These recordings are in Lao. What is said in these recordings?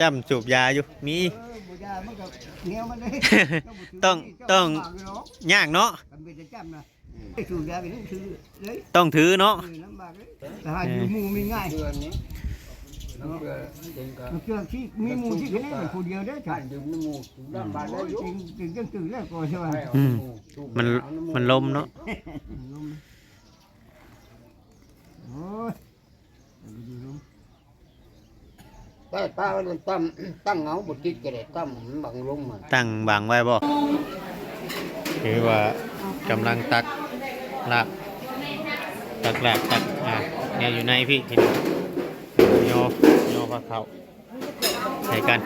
ຈ້ຳສູບຢາຢູ່ ມີ ເອີ ບໍ່ຢາມັນກໍແນວມັນເດ້ ຕ້ອງ ຕ້ອງ ຢາກເນາະ ຄັນເປັນແຕ່ຈ້ຳນະ ໄປສູບຢາກໍຍັງຖືເລີຍ ຕ້ອງຖືເນາະ ເອີ ລຳບາກເລີຍ ແຕ່ຫາຢູ່ໝູ່ມີງ່າຍ ເທື່ອນີ້ ເນາະ ເທື່ອທີ່ມີໝູ່ທີ່ຄະແນນຜູ້ດຽວເດ້ ຖ້າຢູ່ມີໝູ່ລຳບາກເລີຍ ຈຶ່ງ ຈຶ່ງ ຈຶ່ງຖືແລ້ວກໍຊິວ່າ ອືມ ມັນ ມັນລົມເນາະ ລົມ ໂອ້ຍ ແຕ່ປາມັນຕັ້ງ ຕັ້ງເອົາ ບໍ່ຕິດກໍໄດ້ ຕັ້ງບັງລົມ ຕັ້ງບັງໄວ້ບໍ່? ຄືວ່າກຳລັງຕັກລາບ ຕັກລາບ ຕັກ ອ່າ ແນວຢູ່ໃນພີ້ ພີ່ນ້ອງ ຍໍ ຍໍພາເຂົ້າໃສ່ກັນ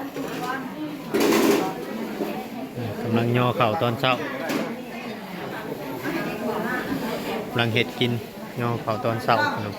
ກຳລັງຍໍເຂົ້າຕອນເຊົ້າ ກຳລັງເຮັດກິນ ຍໍເຂົ້າຕອນເຊົ້າ ພີ່ນ້ອງ ກ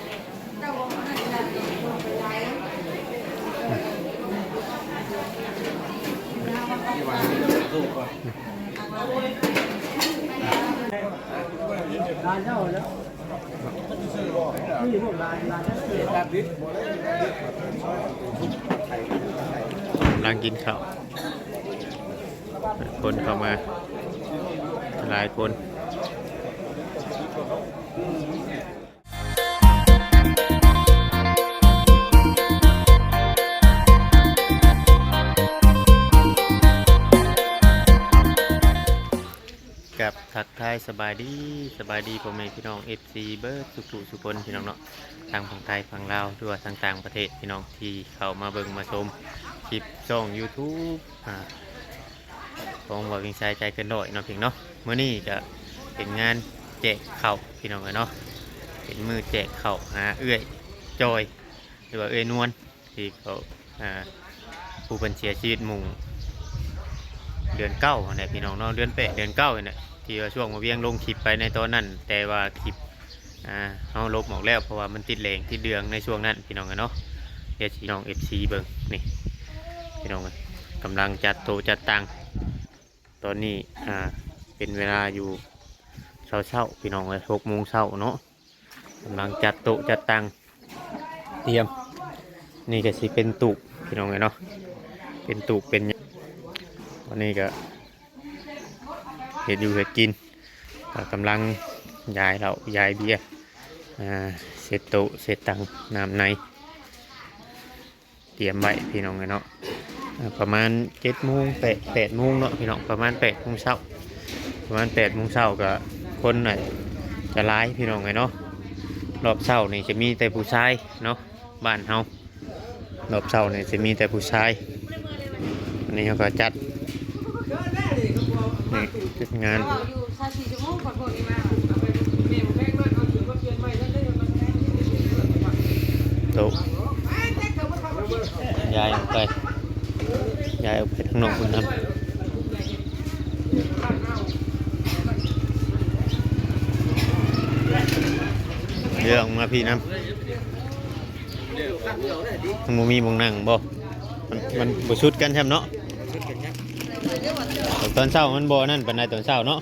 ຳລັງກິນເຂົ້າ ຄົນເຂົ້າມາຫຼາຍຄົນ ກັບທັກທາຍສະບາຍດີ ສະບາຍດີພໍ່ແມ່ພີ່ນ້ອງ ເອັຟຊີ ເບິດສູ່ຜູ້ສູ່ຄົນ ພີ່ນ້ອງເນາະ ທັງຝັ່ງໄທຝັ່ງລາວ ຫຼືວ່າທາງຕ່າງປະເທດ ພີ່ນ້ອງທີ່ເຂົ້າມາເບິ່ງມາຊົມຄລິບຊ່ອງຢູທູບ ອ່າ ຂອງບ່າວວຽງໄຊ ໃຈເກີນຮ້ອຍເນາະ ພີ່ນ້ອງເນາະ ມື້ນີ້ກະເປັນງານແຈກເຂົ້າ ພີ່ນ້ອງເອີຍເນາະ ເປັນມື້ແຈກເຂົ້າຫາເອື້ອຍຈອຍ ຫຼືວ່າເອື້ອຍນວນ ທີ່ເຂົາ ອ່າ ຜູ້ເພິ່ນເສຍຊີວິດໝູ່ເດືອນເກົ້າຫັ້ນແຫຼະ ພີ່ນ້ອງເນາະ ເດືອນແປດ ເດືອນເກົ້າຫັ້ນແຫຼະ ທີ່ວ່າຊ່ວງບ່າວວຽງລົງຄລິບໄປໃນຕອນນັ້ນ ແຕ່ວ່າຄລິບ ອ່າ ເຮົາລົບອອກແລ້ວ ເພາະວ່າມັນຕິດແຫຼງຕິດເດືອງໃນຊ່ວງນັ້ນ ພີ່ນ້ອງເອີຍເນາະ ດຽວຊິ ພີ່ນ້ອງ ເອັຟຊີ ເບິ່ງ ນີ້ ພີ່ນ້ອງເອີຍ ກຳລັງຈັດໂຕະຈັດຕັ່ງ ຕອນນີ້ ອ່າ ເປັນເວລາຢູ່ເຊົ້າໆ ພີ່ນ້ອງເອີຍ ຫົກໂມງເຊົ້າເນາະ ກຳລັງຈັດໂຕະຈັດຕັ່ງ ຕຽມ ນີ້ກໍຊິເປັນຕູບ ພີ່ນ້ອງເອີຍເນາະ ເປັນຕູບເປັນຫຍັງ ຕອນນີ້ກໍເຮັດຢູ່ເຮັດກິນ ກໍກຳລັງຢາຍເຫຼົ້າຢາຍເບຍ ອ່າ ເຊັດໂຕະເຊັດຕັ່ງ ນ້ຳໃນ ຕຽມໄວ້ ພີ່ນ້ອງເອີຍເນາະ ອ່າ ປະມານເຈັດໂມງ ແປດ ແປດໂມງເນາະ ພີ່ນ້ອງ ປະມານແປດໂມງເຊົ້າ ປະມານແປດໂມງເຊົ້າກໍຄົນໜ້າຈະຫຼາຍ ພີ່ນ້ອງເອີຍເນາະ ຮອບເຊົ້ານີ້ຈະມີແຕ່ຜູ້ຊາຍເນາະ ບ້ານເຮົາ ຮອບເຊົ້ານີ້ຈະມີແຕ່ຜູ້ຊາຍ ອັນນີ້ເຮົາກໍຈັດ ນີ້ຈັດງານ ໂຕະ ຍ້າຍອອກໄປ ຍ້າຍອອກໄປທາງນອກພຸ້ນນຳ ເລື່ອງມາພີ້ນຳ ມັນບໍ່ມີໝ່ອງນັ່ງບໍ່? ມັນ ມັນບໍ່ຊຸດກັນຊ້ຳເນາະ ຕອນເຊົ້າມັນບໍ່ນັ້ນປານໃດ ຕອນເຊົ້າເນາະ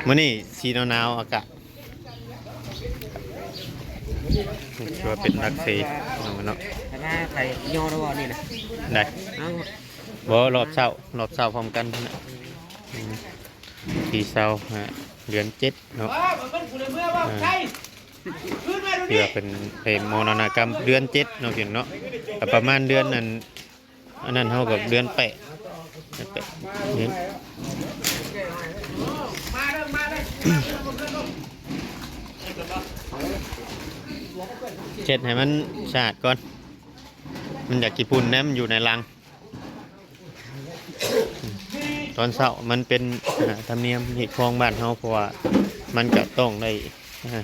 ມື້ນີ້ສີໜາວໆ ອາກາດ ຖືວ່າເປັນຫຼັກສີ່ເນາະ ຄະນະໃຜຍໍແລ້ວບໍ່ນີ້ນະ ໄດ້ ເອົ້າ ບໍ່ ຮອບເຊົ້າ ຮອບເຊົ້າພ້ອມກັນພຸ້ນນະ ອືມ ທີຊາວຫ້າ ເດືອນເຈັດເນາະ ອ່າ ເພື່ອເປັນ ເປັນມໍລະນະກຳເດືອນເຈັດເນາະ ພີ່ນ້ອງເນາະ ກໍປະມານເດືອນນັ້ນ ອັນນັ້ນເຮົາກໍເດືອນແປດ ເດືອນແປດ ເດືອນ ເຊັດໃຫ້ມັນສະອາດກ່ອນ ມັນຢາກຂີ້ຝຸ່ນແດ່ ມັນຢູ່ໃນລັງ ຕອນເຊົ້າມັນເປັນ ອ່າ ທຳນຽມຮີດຄອງບ້ານເຮົາ ເພາະວ່າມັນກະຕ້ອງໄດ້ ອ່າ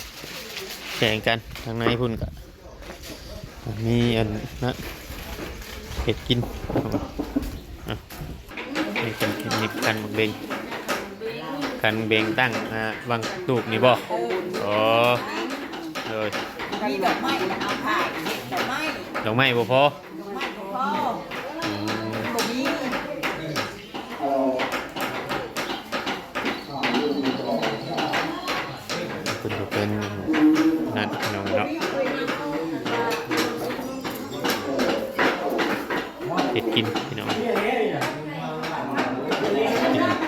ແຂ່ງກັນ ທາງໃນພຸ້ນກະມີອັນນະ ເຮັດກິນ ອ່ະ ນີ້ເປັນ ນີ້ຄັນໝາກເບັງ ຄັນໝາກເບັງຕັ້ງ ອ່າ ວາງຕູບນີ້ບໍ່? ອໍ ໂດຍ ມີດອກໄມ້ ເອົາຜ້າເຮັດດອກໄມ້ ດອກໄມ້ບໍ່ພໍ? ອືມ ເພິ່ນກໍເປັນນັ້ນ ພີ່ນ້ອງເນາະ ເປັນ ເປັນ ເປັນ ເປັນ ເປັນ ເປັນ ເປັນ ເປັນ ເປັນ ເປັນ ເປັນ ເປັນ ເປັນ ເຮັດກິນພີ່ນ້ອງ ກິນ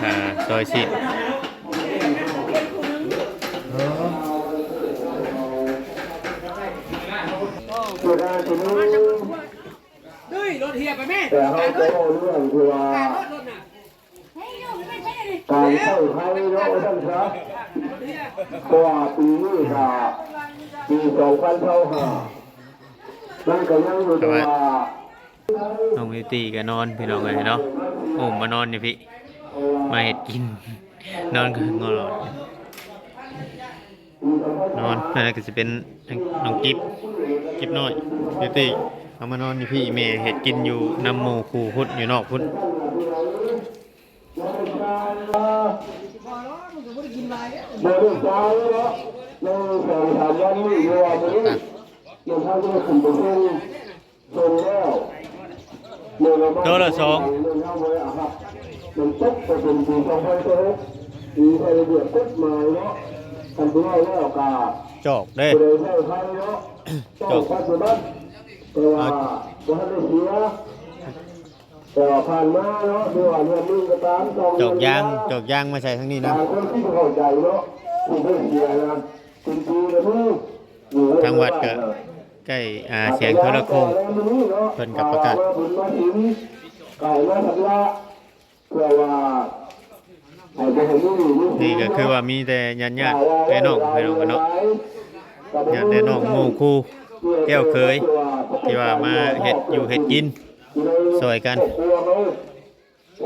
ອ່າ ຊອຍຊີ້ນ. ເອີ ລົດເຫຍໄປແມ່ ແຕ່ເຮົາຈະເວົ້າເລື່ອງທີ່ວ່າ ການໃຊ້ໄຟເນາະ ວ່າຊັ້ນຊະ ເພາະວ່າປີນີ້ກະປີສອງພັນຊາວຫ້າ ມັນກະຍັງຢູ່ ແຕ່ວ່າ ນ້ອງບິວຕີກະນອນພີ່ນ້ອງເອີຍເນາະ ອຸ້ມມານອນຢູ່ພີ້ ມາເຮັດກິນ ນອນກະງໍຫຼອດ ນອນ. ອັນນັ້ນກະຊິເປັນນ້ອງກິບ ກິບນ້ອຍ ບິວຕີ ເອົາມານອນຢູ່ພີ້ ແມ່ເຮັດກິນຢູ່ນຳໝູ່ຄູ່ພຸ້ນ ຢູ່ນອກພຸ້ນ. ບໍ່ໄດ້ໃຊ້ເນາະ ໃນສອງສາມວັນນີ້ ຫຼືວ່າມື້ນີ້ ເດີນທາງໄປຂຶ້ນໄປເບິ່ງ ເບິ່ງແລ້ວ ໂລລະສອງ ມັນຕົກໄປເປັນປີສອງພັນຊາວຫົກ ປີໃຊ້ລະບຽບກົດໝາຍເນາະ ຄັນຊິເວົ້າແລ້ວກະ ຈອກເດ້ ຜູ້ໃດໃຊ້ໄຟເນາະ ຈອກປັດຈຸບັນ ແຕ່ວ່າບໍ່ທັນໄດ້ເສຍ. ແຕ່ວ່າຜ່ານມາເນາະ ບໍ່ວ່າເດືອນໜຶ່ງກໍຕາມ ສອງເດືອນ ຈອກຢາງ ຈອກຢາງມາໃສ່ທາງນີ້ນຳ ບາງຄົນທີ່ເຂົ້າໃຈເນາະ ຜູ້ເພິ່ນເສຍນະ ເປັນປີກໍມີ ຢູ່ທາງວັດກໍໃກ້ ອ່າ ສຽງໂທລະໂຄ່ງ ເພິ່ນກໍປະກາດ ເພື່ອວ່າໃຫ້ບໍ່ໃຫ້ມີໜີ້ມີສິນ ນີ້ກໍຄືວ່າມີແຕ່ຍາດໆ ເອື້ອຍນ້ອງພີ່ນ້ອງເນາະ ຍາດເອື້ອຍນ້ອງໝູ່ຄູ່ແກ້ວເຂີຍ ທີ່ວ່າມາເຮັດຢູ່ເຮັດກິນ ຊ່ວຍກັນ ຄອບຄົວເຮົາ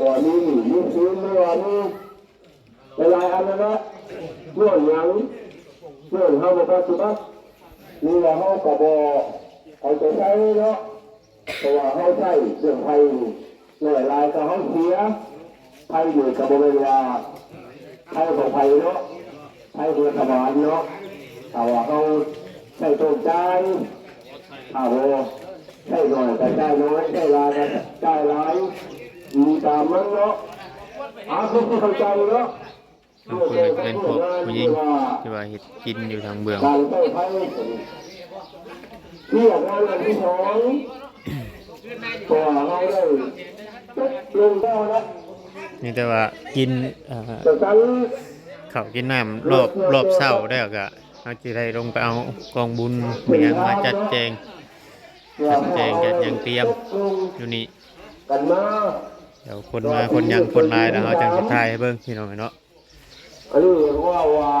ວ່າມີໜີ້ມີສິນ ຫຼືວ່າມີຫຼາຍໆອັນນັ້ນແຫຼະ ຍ້ອນຫຍັງ ຍ້ອນເຮົາບໍ່ປະຕິບັດ ຫຼືວ່າເຮົາກໍບໍ່ເອົາໃຈໃສ່ເນາະ ເພາະວ່າເຮົາໃຊ້ເລື່ອງໄຟນີ້ ໜ້ອຍຫຼາຍກໍເຮົາເສຍ ໄຟນີ້ກໍບໍ່ແມ່ນວ່າໄຟຂອງໃຜເນາະ ໃຊ້ຂອງລັດຖະບານເນາະ ຖ້າວ່າເຮົາໃຊ້ຕ້ອງຈ່າຍ ຖ້າບໍ່ໃຊ້ໜ້ອຍກໍຈ່າຍໜ້ອຍ ໃຊ້ຫຼາຍກໍຈ່າຍຫຼາຍ ມີຕາມມັນເນາະ ອາ ຄືຊິເຂົ້າໃຈເນາະ. ເອົາ ຜູ້ນີ້ກໍເປັນພວກຜູ້ຍິງທີ່ວ່າເຮັດກິນຢູ່ທາງເບື້ອງ ການໃຊ້ໄຟ ວຽກງານອັນທີສອງ ກໍເຮົາໄດ້ຈົບລົງແລ້ວນະ ມີແຕ່ວ່າກິນ ເອີ ເຂົ້າກິນນ້ຳລອບ ລອບເຊົ້າແລ້ວກະ ເຮົາຊິໄດ້ລົງໄປເອົາກອງບຸນມີຫຍັງມາຈັດແຈງ ຈັດແຈງຈັດຫຍັງຕຽມຢູ່ນີ້ ກັນມາ ດຽວຄົນມາຄົນຫຍັງຄົນຫຼາຍແລ້ວເຮົາຈັ່ງຊິຖ່າຍໃຫ້ເບິ່ງພີ່ນ້ອງເນາະ. ອັນນີ້ເວົ້າວ່າ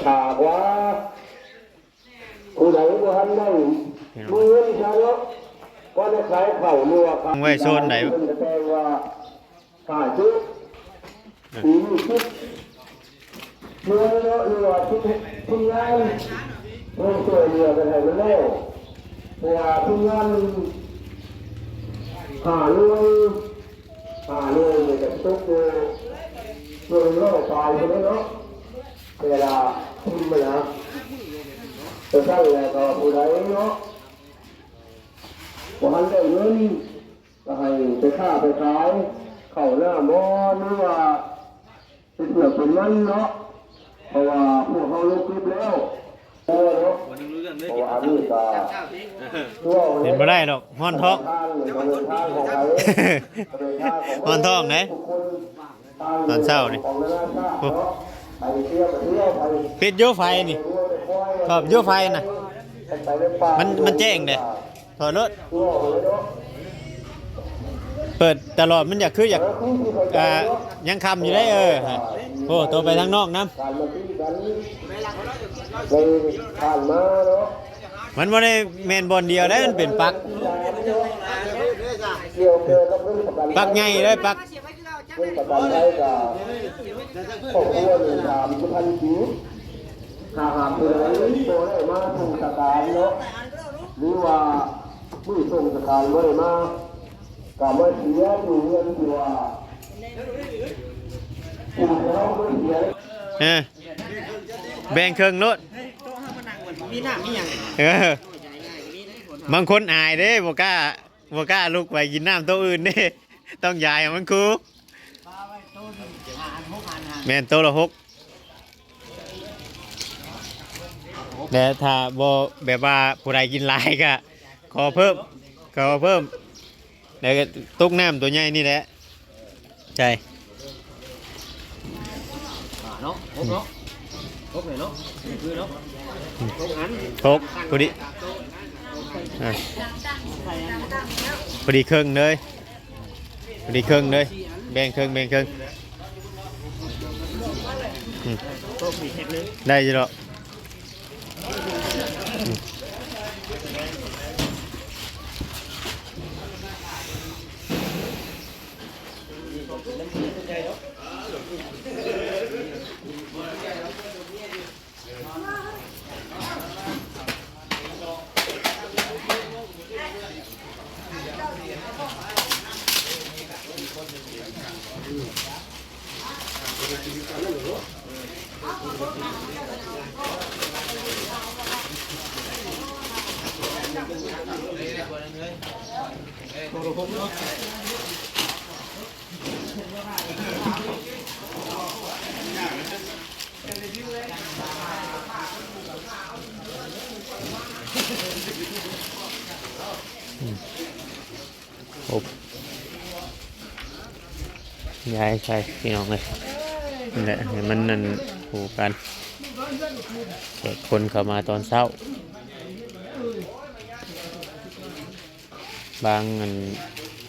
ຖ້າວ່າຜູ້ໃດບໍ່ທັນໄດ້ມີເງິນຊະເນາະ ກໍໄດ້ຂາຍເຂົ້າ ຫຼືວ່າຂາຍ ໄວ້ໂຊນໃດ ເພິ່ນກະແຕ່ງວ່າຫ້າສິບ ອືມ ສີ່ສິບ ເດືອນເນາະ ຫຼືວ່າສິບ ສິບງານ ເງິນຊ່ວຍເຫຼືອກັນໃຫ້ມັນແລ້ວ ເພາະວ່າທີມງານຫ້າໜ່ວຍ ຫ້າໜ່ວຍນີ້ກໍຕົກຢູ່ເດືອນຮ້ອຍປາຍພຸ້ນເນາະ ແຕ່ລະທີມນະ ແຕ່ຊັ້ນແລ້ວກໍຜູ້ໃດເນາະ ບໍ່ທັນໄດ້ເງິນ ກໍໃຫ້ໄປຄ້າໄປຂາຍເຂົ້ານາໝໍ ຫຼືວ່າເຮັດວຽກເປັນມັນເນາະ ເພາະວ່າພວກເຮົາລົງເກັບແລ້ວ ເພາະວ່າອັນນີ້ກໍ ເປັນບໍ່ໄດ້ດອກ ຮ້ອນທ້ອງ ຮ້ອນທ້ອງເດ້ ຕອນເຊົ້ານີ້ ໂອ້ ປິດຢູ່ໄຟນີ້ ຖອດຢູ່ໄຟນະ ມັນ ມັນແຈ້ງເດ້ ຖອດໂລດ ເປີດຕະຫຼອດ ມັນຢາກ ຄືຢາກ ອ່າ ຍັງຄ່ຳຢູ່ເດ້ ເອີ ໂອ້ ໂຕໄປທາງນອກນຳ ມັນບໍ່ໄດ້ແມ່ນບ່ອນດຽວເດ້ ມັນເປັນປັກ ປັກໃຫຍ່ເດ້ ປັກ ເງິນປະກັນໄພກໍຄອບຄົວໜຶ່ງ ສາມສິບພັນກີບ ຖ້າຫາກຜູ້ໃດບໍ່ໄດ້ມາສົ່ງສະການເນາະ ຫຼືວ່າມື້ສົ່ງສະການບໍ່ໄດ້ມາ ກໍມາເສຍຢູ່ເຮືອນທີ່ວ່າ ທີ່ເຮົາມາເສຍ ເອີ ແບ່ງເຄິ່ງໂລດ ມີນ້ຳມີຫຍັງ ເອີ ບາງຄົນອາຍເດ້ ບໍ່ກ້າ ບໍ່ກ້າລຸກໄປກິນນ້ຳໂຕະອື່ນເດ້ ຕ້ອງຢາຍໃຫ້ມັນຄູ່ ແມ່ນ ໂຕະລະຫົກ ແລະ ຖ້າບໍ່ ແບບວ່າຜູ້ໃດກິນຫຼາຍກະຂໍເພີ່ມ ເຂົາເອົາເພີ່ມ ແລ້ວກໍຕົກນ້ຳຕົວໃຫຍ່ນີ້ແຫຼະ ໃສ່ ຫ້າເນາະ ຫົກເນາະ ຫົກເລີຍເນາະ ຄືເນາະ ຫົກອັນ ຫົກ ພໍດີ ອ່າ ພໍດີເຄິ່ງເລີຍ ພໍດີເຄິ່ງເລີຍ ແບ່ງເຄິ່ງ ແບ່ງເຄິ່ງ ອືມ ໄດ້ຢູ່ດອກ. ອືມ ໂອ້ ຍ້າຍໃສ່ພີ່ນ້ອງເອີຍ ນີ້ແຫຼະ ໃຫ້ມັນນັ້ນ ຄູ່ກັນ ແຂກຄົນເຂົ້າມາຕອນເຊົ້າ ບາງອັນ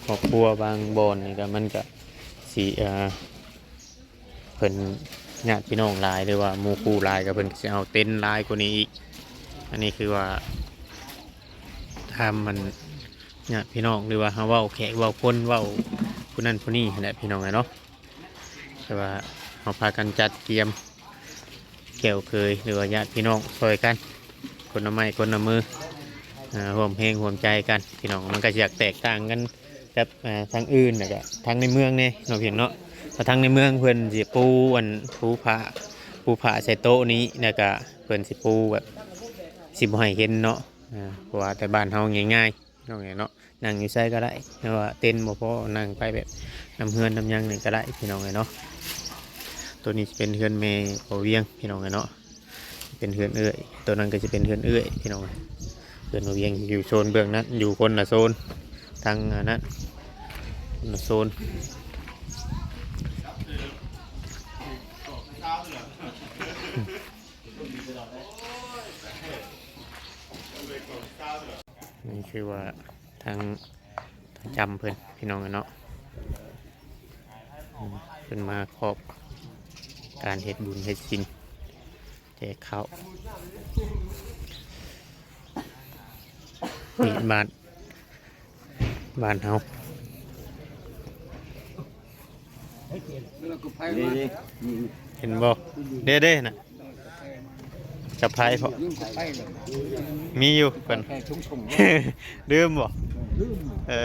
ຄອບຄົວບາງບ່ອນນີ້ກໍ ມັນກໍຊິ ອ່າ ເພິ່ນຍາດພີ່ນ້ອງຫຼາຍ ຫຼືວ່າໝູ່ຄູ່ຫຼາຍ ກໍເພິ່ນກໍຊິເອົາເຕັນຫຼາຍກວ່ານີ້ອີກ ອັນນີ້ຄືວ່າ ຕາມອັນຍາດພີ່ນ້ອງ ຫຼືວ່າເຮົາເວົ້າແຂກເວົ້າຄົນ ເວົ້າຜູ້ນັ້ນຜູ້ນີ້ຫັ້ນແຫຼະພີ່ນ້ອງເອີຍເນາະ ແຕ່ວ່າເຮົາພາກັນຈັດກຽມ ແຂກເຄີຍ ຫຼືວ່າຍາດພີ່ນ້ອງຊ່ອຍກັນ ຄົນລະໄມ້ຄົນລະມື ເອີ ຮ່ວມແຮງຮ່ວມໃຈກັນພີ່ນ້ອງ ມັນກໍຊິຢາກແຕກຕ່າງກັນກັບ ເອີ ທາງອື່ນ ແລ້ວກໍທາງໃນເມືອງແດ່ເນາະພີ່ນ້ອງເນາະ ຖ້າທາງໃນເມືອງເພິ່ນຊິປູອັນ ປູຜ້າ ປູຜ້າໃສ່ໂຕະນີ້ ແລ້ວກໍເພິ່ນຊິປູແບບ ຊິບໍ່ໃຫ້ເຫັນເນາະ ເອີ ເພາະວ່າແຕ່ບ້ານເຮົາງ່າຍໆ ພີ່ນ້ອງເອີຍເນາະ ນັ່ງຢູ່ໃສກໍໄດ້ ແຕ່ວ່າເຕັນບໍ່ພໍ ນັ່ງໄປແບບນຳເຮືອນນຳຫຍັງນີ້ກໍໄດ້ພີ່ນ້ອງເອີຍເນາະ ໂຕນີ້ຈະເປັນເຮືອນແມ່ພໍ່ວຽງພີ່ນ້ອງເອີຍເນາະ ເປັນເຮືອນເອື້ອຍ ໂຕນັ້ນກໍຈະເປັນເຮືອນເອື້ອຍພີ່ນ້ອງເອີຍ ເຮືອນພໍ່ວຽງຢູ່ໂຊນເບື້ອງນັ້ນ ຢູ່ຄົນລະໂຊນ ທາງອັນນັ້ນ ຄົນລະໂຊນ. ນີ້ຄືວ່າທາງຕາຈຳເພິ່ນພີ່ນ້ອງເອີຍເນາະ ເພິ່ນມາຂອບການເຮັດບຸນເຮັດສິນ ແຈກເຂົ້າ ນີ້ບ້ານ ບ້ານເຮົາ ເຫັນບໍ່ ເດ້ໆ ນະ ສະພາຍເພາະ ມີຢູ່ເພິ່ນ ລືມບໍ່ ເອີ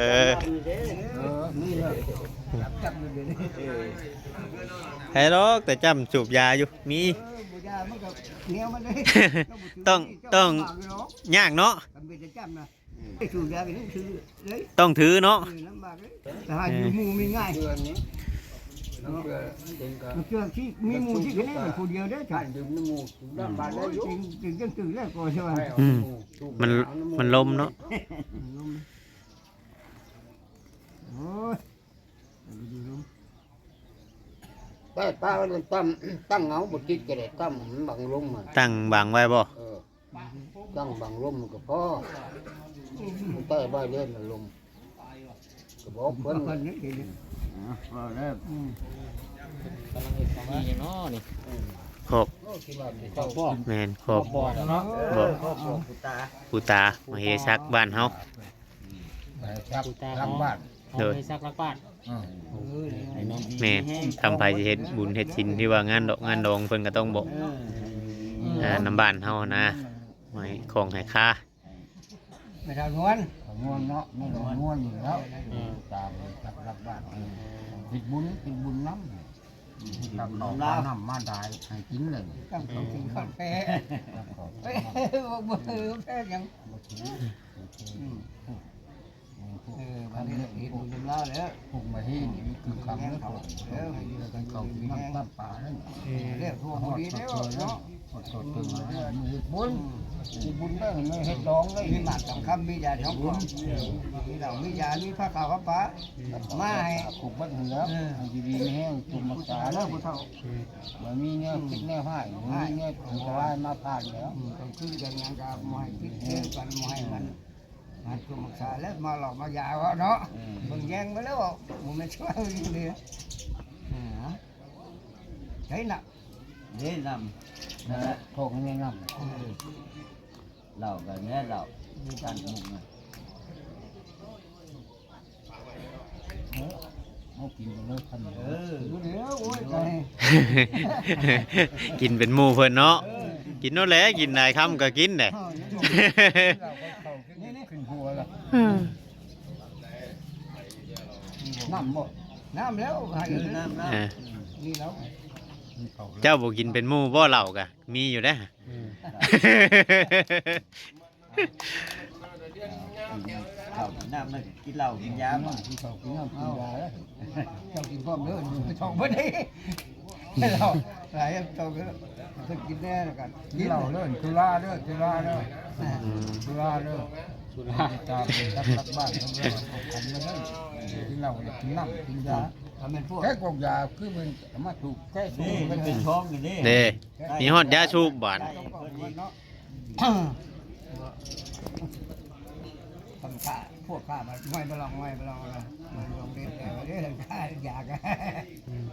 ໃຜດອກ ແຕ່ຈ້ຳສູບຢາຢູ່ ມີ ຕ້ອງ ຕ້ອງ ຍາກເນາະ ໄປສູບຢາໄປຖືເລີຍ ຕ້ອງຖືເນາະ ເອີ ລຳບາກເລີຍ ແຕ່ຫາຢູ່ໝູ່ມີງ່າຍ ເທື່ອນີ້ ເນາະ ເທື່ອທີ່ມີໝູ່ທີ່ຄະແນນໄປຜູ້ດຽວເດ້ ຖ້າຢູ່ນຳໝູ່ລຳບາກໄດ້ຢູ່ ຈຶ່ງ ຈຶ່ງຈັ່ງຖືແລ້ວກໍຊິວ່າ ອືມ ມັນ ມັນລົມເນາະ ລົມ ໂອ້ຍ ແປດປາໄວ້ ຕັ້ງ ຕັ້ງເອົາ ບໍ່ຕິດກໍໄດ້ ຕັ້ງບັງລົມ ຕັ້ງບັງໄວ້ບໍ່? ເອີ ຕັ້ງບັງລົມກໍພໍ ໃຕ້ໃບເລີນລະລົມ ກໍບອກເພິ່ນ ເພິ່ນນີ້ ເວົ້າແລ້ວ ອືມ ກຳລັງເຮັດເຂົ້າມາ ນີ້ຫຍັງເນາະນີ້ ຂອບ ໂອ້ ຄິດວ່າຊິເຂົ້າບໍ່ ແມ່ນ ຂອບ ຂອບບໍ່ເນາະ ເອີ ຂອບບໍ່ ປູຕາ ປູຕາ ມະເຫສັກບ້ານເຮົາ ໄປສັກຫຼັກບ້ານ ໂດຍ ໄປສັກຫຼັກບ້ານ ອືມ ເອີ ແມ່ນ ຄຳໃຜຊິເຮັດບຸນເຮັດສິນ ຫຼືວ່າງານດອກງານດອງ ເພິ່ນກໍຕ້ອງບອກ ເອີ ນຳບ້ານເຮົານະ ໃຫ້ຂອງໃຫ້ຄາ ແມ່ເຖົ້ານວນ ນວນເນາະ ແມ່ເຖົ້ານວນນີ້ແລ້ວ ອືມ ຕາໄປສັກຫຼັກບ້ານ ເຮັດບຸນ ເຮັດບຸນນຳ ຕັກເຂົ້າ ນຳມາດາຍໃຫ້ກິນເລີຍ ຕັກເຂົ້າກິນຂ້າວແປ ບໍ່ ບໍ່ແປຫຍັງ ອືມ ເອີ ບາດນີ້ເຮັດບຸນນຳລາວແລ້ວ ພວກມາເຮັດນີ້ຄືຄຳເດີ ເອີ ເຂົາກິນນ້ຳຕຳປານັ້ນ ເອີ ແລ້ວທົ່ວບໍ່ດີແລ້ວເນາະ ເຮັດບຸນ ເຮັດບຸນໄດ້ ເຮັດດອງໄດ້ ມີໝາກສອງຄຳ ມີຢາສອງກອງ ມີເຫຼົ້າ ມີຢາ ມີຜ້າຂາວຜ້າປາ ມາໃຫ້ ຄົບເບິດຫັ້ນແຫຼະ ເອີ ຢູ່ດີມີແຮງ ສົມປາກຖາເດີຜູ້ເຖົ້າ ບໍ່ມີແນວຄິດແນວຮ້າຍ ບໍ່ມີແນວອັນຕະລາຍມາຜ່ານແລ້ວ ອືມ ກາງຄືນກາງຫຍັງກະບໍ່ໃຫ້ຄິດເດີກັນ ບໍ່ໃຫ້ມັນ ໃຫ້ສົມປາກຖາແລ້ວ ມາຫຼອກມາຢາເວົ້າເນາະ ອືມ ເບິ່ງແຍງມາແລ້ວ ບໍ່ແມ່ນຊິເວົ້າອີ່ຫຼີ ອ່າ ໃຊ້ນະ ເດ້ນຳ ນັ້ນແຫຼະ ຂອງແນະນຳ ເອີ ເຫຼົ້າກໍແມ່ນເຫຼົ້າ ມີການປຸງນະ ເອີ ເຮົາກິນເລີຍຄຳ ເອີ ຢູ່ແລ້ວ ໂອ້ຍ ຕາຍ ກິນເປັນໝູ່ເພິ່ນເນາະ ເອີ ກິນໂລດແຫຼະ ກິນຫຼາຍຄຳກໍກິນແຫຼະ ເອີ ເຫຼົ້າກໍເຂົ້າຂຶ້ນ ຂຶ້ນຫົວລະ ເອີ ນ້ຳບໍ່ ນ້ຳແລ້ວ ໃຫ້ ເອີ ນ້ຳ ນ້ຳ ເອີ ນີ້ແລ້ວ ເຈົ້າບໍ່ກິນເປັນໝູ່ບໍ່ເຫຼົ້າກະ ມີຢູ່ເດ້ ອືມ ເຂົ້າກິນນ້ຳ ກິນເຫຼົ້າກິນຢາ ກິນເຫຼົ້າກິນຢາ ເຈົ້າກິນພ້ອມເດີ ໄປທ່ອງເພິ່ນເດ້ ເຫຼົ້າຫຼາຍເຈົ້າເດີ ເພິ່ນກິນແດ່ລະກັນ ກິນເຫຼົ້າເດີ ສຸລາເດີ ສຸລາເດີ ອືມ ສຸລາເດີ ສຸລາ ຕາມຫຼັກບ້ານເພິ່ນເດີ ກິນເຫຼົ້າກິນນ້ຳກິນຢາ ຖ້າແມ່ນພວກ ແກ້ກອກຢາຄືມັນເອົາມາສູບ ແກ້ສູບ ນີ້ມັນເປັນທ້ອງຢູ່ນີ້ ເດ້ ມີຮອດຢາສູບບາດ ຕ້ອງຂ້າ ພວກຂ້າມາ ໄວ້ບໍ່ລອງ ໄວ້ບໍ່ລອງ ໄວ້ບໍ່ລອງເດັດແລ້ວເດ້ ຂ້າຢາກ ອືມ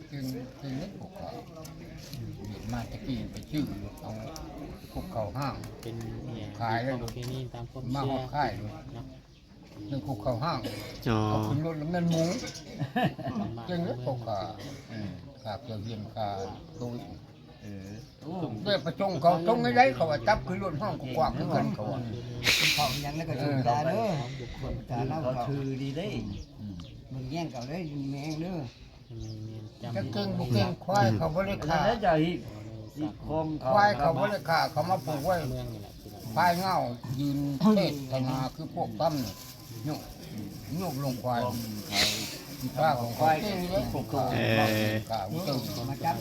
ເກັ່ງ ເກັ່ງເດ້ພວກຂ້າ ມາແຕ່ກີ້ໄປຊື້ເອົາ ພວກເຂົາຫ້າງ ເປັນອີ່ຫຍັງ ຂາຍແລ້ວ ປະເພນີຕາມຄວາມເຊື່ອ ມາຮອດຄ້າຍເນາະ ເລື່ອງຄຸກເຂົ້າຫ້າງ ອໍ ເອົາຂຶ້ນລົດແລ້ວແມ່ນໝູ ເກັ່ງເດ້ພວກຂ້າ ອືມ ຂ້າເກີດຮຽນຂ້າໂຕ ເອີ ໂອ້ ແບບປະສົງເຂົາຕົງໃດໆ ເຂົາວ່າຈັບຂຶ້ນລົດຫ້ອງກວ້າງຄືກັນ ເຂົາວ່າ ເຂົາຫຍັງແລ້ວກໍສູບຢາເດີ ຂອງບຸກຄົນ ຢາເຫຼົ້າ ເຂົາຖືດີເດ້ ອືມ ເບິ່ງແຍງເຂົາເດ້ ແມ່ນເດີ ແມ່ນໆ ຈຳ ຈັກເກັ່ງບໍ່ເກັ່ງ ຄວາຍເຂົາບໍ່ໄດ້ຂ້າ ອັນນັ້ນແຫຼະເຈົ້າອີກ ອີກຂອງເຂົາ ຄວາຍເຂົາບໍ່ໄດ້ຂ້າ ເຂົາມາຜູກໄວ້ ເມືອງນີ້ແຫຼະ ພາຍເຫງົ້າຢືນເທດທະນາຄືພວກປ້ຳນີ້ ໂຍກ ໂຍກລົງຄວາຍ ຂອງເຂົາ ພາຂອງເຂົາເກັ່ງເດ້ ເອີ ຂ້າບໍ່ເກັ່ງ ມາຈັບ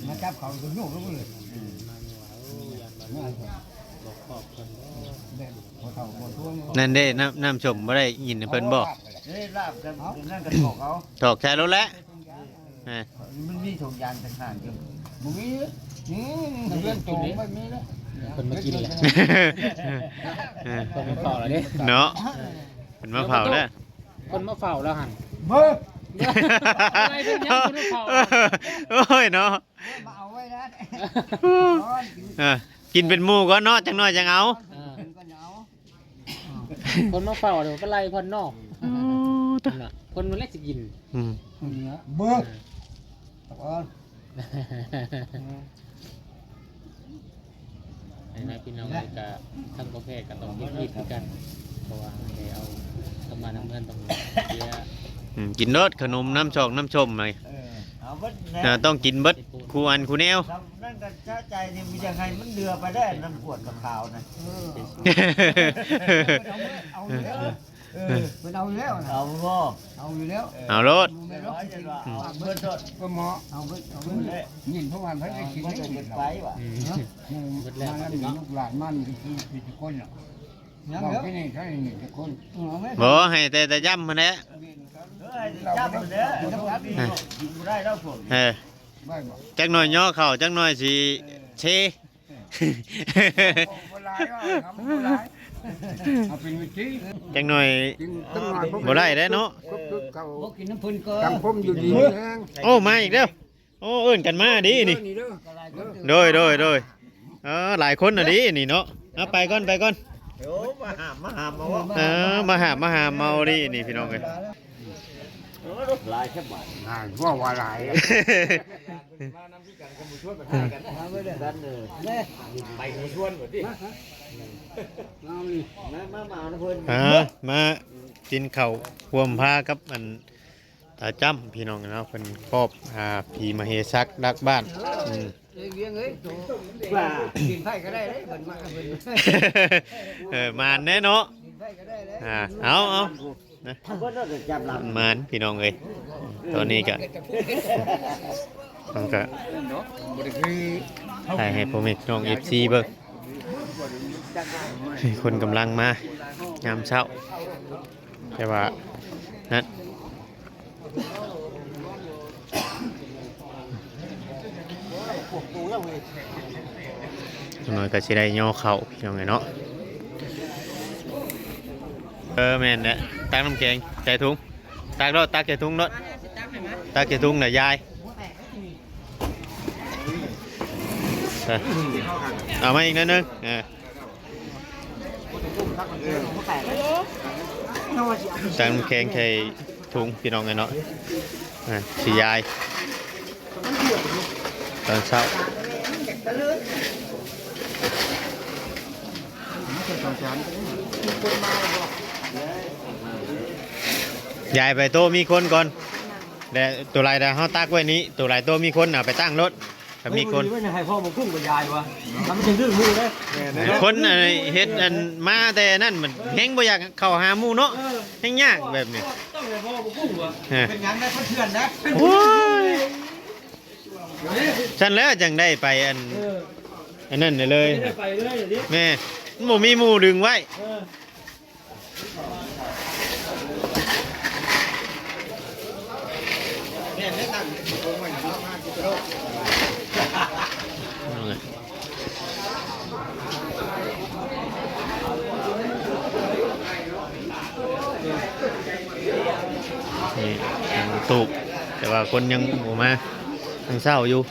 ມາຈັບເຂົາກໍໂຍກລົງເລີຍ ອືມ ແບບພໍ່ເຖົ້າບໍ່ທວງ ນັ້ນເດ້ ນ້ຳ ນ້ຳສົ້ມບໍ່ໄດ້ກິນໃຫ້ເພິ່ນບໍ່ ເອີ ລາບກັນ ເອົາ ນັ້ນກໍຖອກເອົາ ຖອກໃສ່ໂລດແຫຼະ ເອີ ມັນມີຖົງຢາງຕ່າງຫາກຢູ່ ບໍ່ມີ ນີ້ ນີ້ ນີ້ ເຮືອນໂຕໄປມີແລ້ວ ເພິ່ນມາກິນແຫຼະ ເອີ ເພິ່ນມາເຝົ້າແລ້ວເດ້ ເນາະ ເອີ ເພິ່ນມາເຝົ້າແລ້ວ ເພິ່ນມາເຝົ້າແລ້ວຫັ້ນ ເບິ່ງ ອະໄລເພິ່ນຍັງບໍ່ໄດ້ເຝົ້າ ໂອ້ຍເນາະ ມາເອົາໄວ້ນັ້ນ ເອີ ກິນເປັນໝູ່ກ່ອນເນາະ ຈັກໜ້ອຍຈັ່ງເອົາ ເອີ ກິນກ່ອນເອົາ ຄົນມາເຝົ້າເດ້ ໄປໄລ່ເພິ່ນເນາະ ໂອ້ ເພິ່ນນະ ເພິ່ນບໍ່ແລະຊິກິນ ອືມ ເບິ່ງ ເອີ ເອົາກ່ອນ ໃຫ້ນະພີ່ນ້ອງເອີຍ ກະທັງປະເພດກະຕ້ອງຄິດໆຄືກັນ ເພາະວ່າໄດ້ເອົາກັບມານຳເຮືອນຕ້ອງເສຍ ອືມ ກິນໂລດ ຂະໜົມ ນ້ຳຊອກ ນ້ຳສົ້ມ ເອີ ເອົາເບິດແຫຼະ ເອີ ຕ້ອງກິນເບິດ ຄູ່ອັນຄູ່ແນວ ນັ້ນກໍຊະໃຈນີ້ ຢາກໃຫ້ມັນເຫຼືອໄປແດ່ ນ້ຳກວດກັບຂາວນະ ເອີ ເອົາເບິດ ເອົາເບິດ ເອີ ເພິ່ນເອົາຢູ່ແລ້ວນະ ເອົາບໍ່ ເອົາຢູ່ແລ້ວ ເອົາໂລດ ບໍ່ແມ່ນວ່າຊິກິນ ເອົາເບິດໂລດ ກໍເໝາະ ເອົາເບິດ ເອົາເບິດ ຍິນເພາະວ່າເພິ່ນໄດ້ກິນໄດ້ກິນ ໄປວ່າ ອືມ ໝູ່ມານຳລູກຫຼານມານີ້ຄື ຄືທຸກຄົນນະ ຍັງເດີ ເວົ້າແຄ່ນີ້ ເທົ່ານີ້ທຸກຄົນ ເອີ ບໍ່ ໃຫ້ແຕ່ ແຕ່ຢ້ຳຫັ້ນແຫຼະ ເອີ ໃຫ້ແຕ່ຢ້ຳຫັ້ນແຫຼະ ກິນບໍ່ໄດ້ແລ້ວພວກນີ້ ເອີ ໄດ້ບໍ່ ຈັກໜ້ອຍຍໍເຂົ້າ ຈັກໜ້ອຍຊິເຊ ບໍ່ຫຼາຍ ເອົາ ບໍ່ຫຼາຍ ເອົາເປັນວິທີ ຈັກໜ້ອຍ ກິນຈັກໜ້ອຍ ບໍ່ໄດ້ແລ້ວເນາະ ຄືເຂົາ ບໍ່ກິນນຳເພິ່ນກໍ ສັງຄົມຢູ່ດີມີແຮງ ໂອ້ ມາອີກແລ້ວ ໂອ້ ເອີ້ນກັນມາເດ້ນີ້ ນີ້ເດີ ໂດຍ ໂດຍ ໂດຍ ເອີ ຫຼາຍຄົນນະເດ້ນີ້ເນາະ ເອົາ ໄປກ່ອນ ໄປກ່ອນ ໂອ້ ມາຫາມ ມາຫາມເອົາ ເອີ ມາຫາມ ມາຫາມເອົາເດ້ນີ້ ພີ່ນ້ອງເອີຍ ໂອ້ ຫຼາຍແທ້ບາດ ອ່າ ວ່າ ວ່າຫຼາຍ ເອີ ມາ ມາ ມາ ມາກິນເຂົ້າຮ່ວມພາກັບອັນຕາຈ້ຳ ພີ່ນ້ອງເນາະ ເພິ່ນຄອບ ອ່າ ຜີມະເຫສັກລັກບ້ານ ອືມ ເອີ ວຽງເອີຍ ໂຕ ວ່າ ກິນໄຜກໍໄດ້ເດ້ ເພິ່ນມາ ເພິ່ນ ເອີ ໝານແດ່ເນາະ ກິນໄຜກໍໄດ້ເດ້ ອ່າ ເອົາ ເອົາ ນະ ເອົາເບິດໂລດ ຈັບລຳ ໝານ ພີ່ນ້ອງເອີຍ ຕອນນີ້ກະ ມັນກະຖ່າຍໃຫ້ພໍ່ແມ່ພີ່ນ້ອງເອັຟຊີເບິ່ງ. ຄົນກຳລັງມາຍາມເຊົ້າ ແຕ່ວ່ານັ້ນ ຈັກໜ້ອຍກໍຊິໄດ້ຍໍເຂົ້າ ພີ່ນ້ອງເອີຍເນາະ. ເອີ ແມ່ນແຫຼະ ຕັກນ້ຳແຂງໃສ່ຖົງ ຕັກໂລດ ຕັກໃສ່ຖົງໂລດ ຕັກໃສ່ຖົງນະຍາຍ. ເອົາມາອີກໜ້ອຍໜຶ່ງ ເອີ ຕັກນ້ຳແຂງໃສ່ຖົງ ພີ່ນ້ອງເອີຍເນາະ. ອ່າ ຊິຢາຍຕອນເຊົ້າ ຢາຍໄປໂຕະມີຄົນກ່ອນ ແລະໂຕຫຼາຍເຮົາຕັກໄວ້ນີ້ ໂຕຫຼາຍໂຕະມີຄົນເອົາໄປຕັ້ງໂລດ. ຖ້າມີຄົນ ເອີ ບໍ່ດີເວີຍ ໃຫ້ພໍ່ບໍ່ກຸ້ງໄປຢາຍວະ ຖ້າມັນຈະດື້ຮູ້ເດ້. ແມ່ນແລ້ວ ຄົນ ອັນ ເຮັດ ອັນ ມາແຕ່ນັ້ນມັນແຮງບໍ່ຢາກເຂົ້າຫາໝູ່ເນາະ. ເອີ ແຮງຍາກແບບນີ້ ຕ້ອງໃຫ້ພໍ່ບໍ່ກຸ້ງວະ. ເອີ ເປັນຫຍັງໄດ້ເພື່ອນນະ. ໂອ້ຍ ຊັ້ນແລ້ວຈັ່ງໄດ້ໄປ ອັນ ເອີ ອັນນັ້ນໄດ້ເລີຍ ໄດ້ໄປເລີຍເດ້. ແມ່ນ ມັນບໍ່ມີໝູ່ດຶງໄວ້. ເອີ ນີ້ ຕູ້ ແຕ່ວ່າຄົນຍັງບໍ່ມາ ຍັງເຊົ້າຢູ່.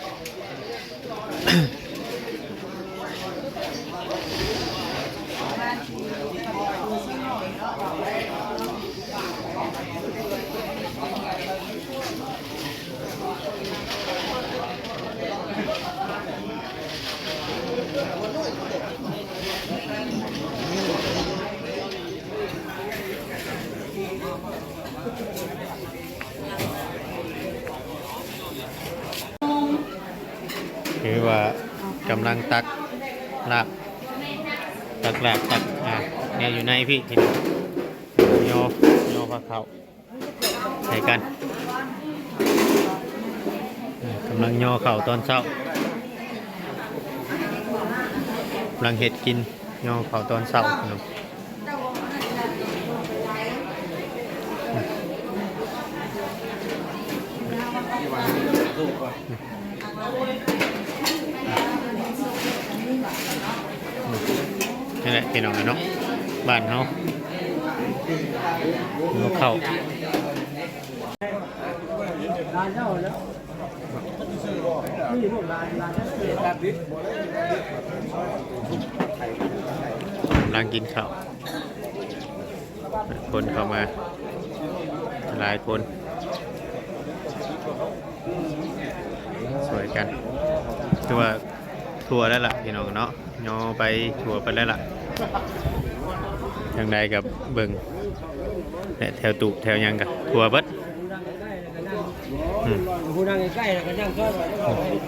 ຄືວ່າກຳລັງຕັກລາບ ຕັກລາບ ຕັກ ອ່າ ແນວຢູ່ໃນພີ້ ຍໍ ຍໍພາເຂົ້າໃສ່ກັນ. ກຳລັງຍໍເຂົ້າຕອນເຊົ້າ ກຳລັງເຮັດກິນ ຍໍເຂົ້າຕອນເຊົ້າເນາະ. ນີ້ແຫຼະ ພີ່ນ້ອງເນາະ ບ້ານເຮົາ ເຂົ້າ ກຳລັງກິນເຂົ້າ. ຄົນເຂົ້າມາຫຼາຍຄົນ ຊ່ວຍກັນ ຄືວ່າທົ່ວແລ້ວລະ ພີ່ນ້ອງເນາະ ຍໍໄປທົ່ວໄປແລ້ວລະ. ທາງໃດກໍເບິ່ງ ແລະ ແຖວຕູບແຖວຫຍັງກໍທົ່ວເບິດ. ອືມ ຜູ້ນັ່ງໃກ້ໆ ແລ້ວກໍນັ່ງຊ້ອນໄປ ອືມ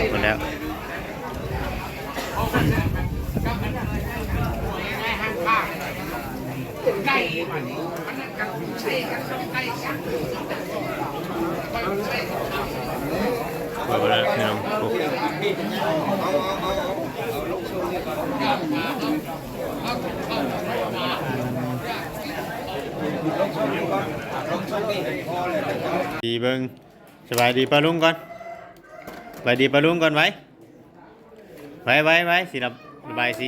ໄປແລ້ວ. ດີເບິ່ງ ສະບາຍດີປ້າລຸງກ່ອນ ສະບາຍດີປ້າລຸງກ່ອນໄວ. ໄວໆໆ ຊິລະ ລະບາຍສີ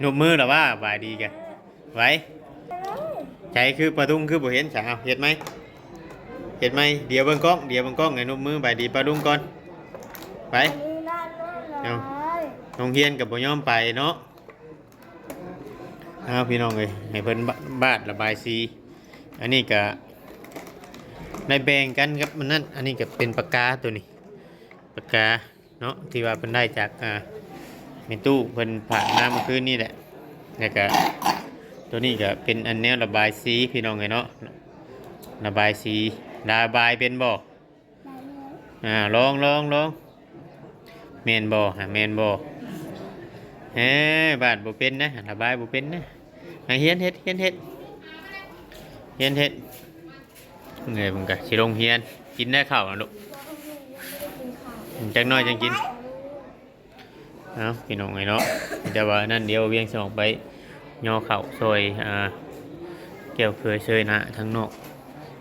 ນົບມືລະວ່າບາຍດີກະ ໄວ. ໃຈຄືປາດຸງຄືບໍ່ເຫັນສາວ ເຮັດໄໝ ເຮັດໄໝ. ດຽວເບິ່ງກ້ອງ ດຽວເບິ່ງກ້ອງ ໃຫ້ນົບມືບາຍດີປາດຸງກ່ອນ ໄປ. ເອົາ ໂຮງຮຽນກໍບໍ່ຍອມໄປເນາະ. ເອົາ ພີ່ນ້ອງເອີຍ ໃຫ້ເພິ່ນບາດ ບາດລະບາຍສີ. ອັນນີ້ກະໄດ້ແບ່ງກັນກັບມັນນັ້ນ ອັນນີ້ກະເປັນປາກກາໂຕນີ້ ປາກກາ ເນາະ ທີ່ວ່າເພິ່ນໄດ້ຈາກ ອ່າ ແມ່ຕູ້ເພິ່ນຝາກມາເມື່ອຄືນນີ້ແຫຼະ. ແລ້ວກະໂຕນີ້ກະເປັນອັນແນວລະບາຍສີ ພີ່ນ້ອງເອີຍເນາະ ລະບາຍສີ. ລະບາຍເປັນບໍ່? ອ່າ ລອງ ລອງ ລອງ ແມ່ນບໍ່? ຫາ ແມ່ນບໍ່? ເອີ ບາດບໍ່ເປັນນະ ລະບາຍບໍ່ເປັນນະ. ໃຫ້ຮຽນເຮັດ ຮຽນເຮັດ ຮຽນເຮັດ. ເອີ ເພິ່ນກະຊິລົງຮຽນ ກິນໄດ້ເຂົ້ານະລູກ. ຈັກໜ້ອຍຈັ່ງກິນ. ເອົ້າ ພີ່ນ້ອງເອີຍເນາະ ແຕ່ວ່ານັ້ນ ດຽວວຽງຊິອອກໄປຍໍເຂົ້າຊ່ອຍ ອ່າ ແກ້ວເຄີຍເຊີຍນະ ທາງນອກ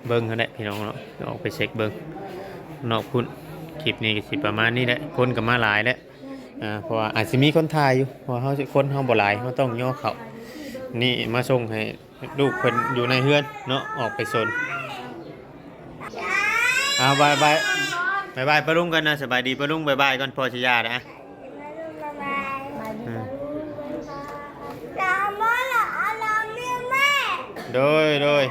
ເບິ່ງຫັ້ນແຫຼະ ພີ່ນ້ອງເນາະ. ອອກໄປເຊັກເບິ່ງນອກພຸ້ນ. ຄລິບນີ້ກະຊິປະມານນີ້ແຫຼະ ຄົນກະມາຫຼາຍແຫຼະ. ອ່າ ເພາະວ່າອາດຊິມີຄົນຖ່າຍຢູ່ ເພາະວ່າເຮົາ ຄົນເຮົາບໍ່ຫຼາຍ ເຮົາຕ້ອງຍໍເຂົ້ານີ້ມາສົ່ງໃຫ້ລູກເພິ່ນຢູ່ໃນເຮືອນເນາະ ອອກໄປສົນ. ເອົາ ບາຍບາຍ ບາຍບາຍປ້າລຸງກ່ອນນະ. ສະບາຍດີປ້າລຸງ ບາຍບາຍກ່ອນ ພໍ່ຊິຍ່ານະ. ອືມ ໂດຍ ໂດຍ.